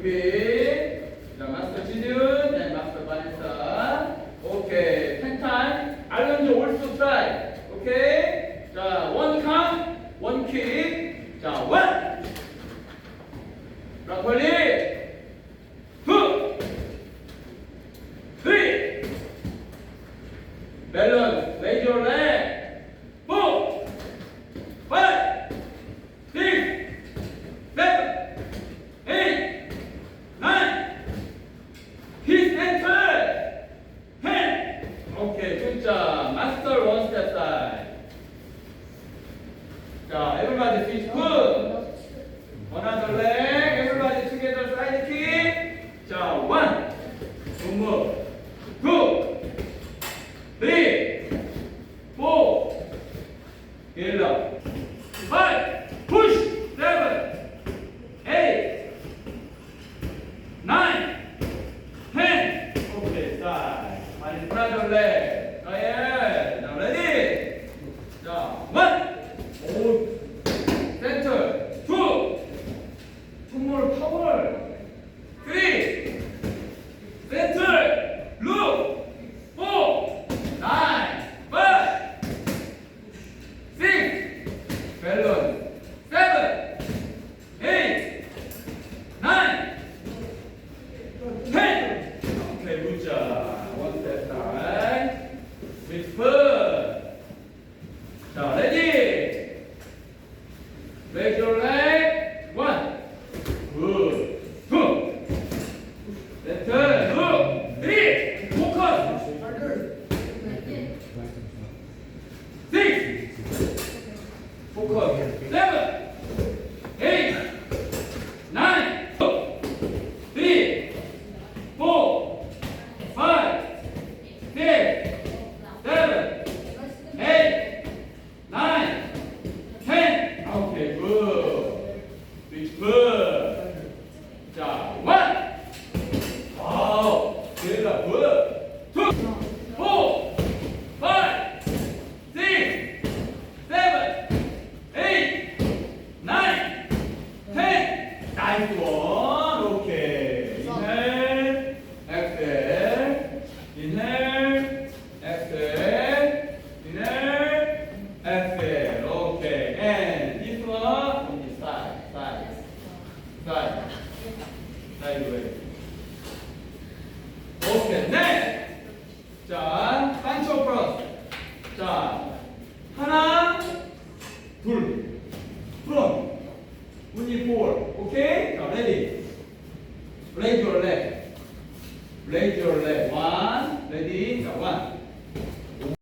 준비. 자, 마스터 지준 and 마스터 바네사. 오케이. 10 time. 알론조 also side. 오케이. 자, one count, one kick. 자, one. 브로콜리. Two. Three. Balance. Raise your leg. Four. Five. Six. Seven. Eight. Nine. Hit enter. 10. Okay, good job. Master one step side. 자, everybody switch foot. Another leg. Everybody together side kick. 자, one. Don't move. Two. Three. Four. Get up. Five. Push. Seven. Eight. Nine. 10. Okay, side. Another leg. 자, 예. Now ready. 자, one. 오. Center. Two. Two more power. Three. Center. Look. Four. Nine. Five. Six. Balance. Seven. Eight. Nine. 10. Okay, good job. One step side. Switch foot. 자, ready. Raise your leg. One. Good. Two. Center. Look. Three. Focus. Six. Focus. Seven. Eight. Nine. Three. Four. Five. Six. Seven. Eight. Nine. 10. Okay, good. Switch foot. 자, one. Wow. 대박. Good. Two. Four. Five. Six. Seven. Eight. Nine. 10. Nice one. Okay. Inhale. Exhale. Inhale. Exhale. Inhale. Exhale. Okay. And this one on the side. Side. Side. Side way. Okay. Next. 자, 판초 cross. 자, 하나, 둘, front. Only four. Okay? 자, ready. Raise your leg. Raise your leg. One,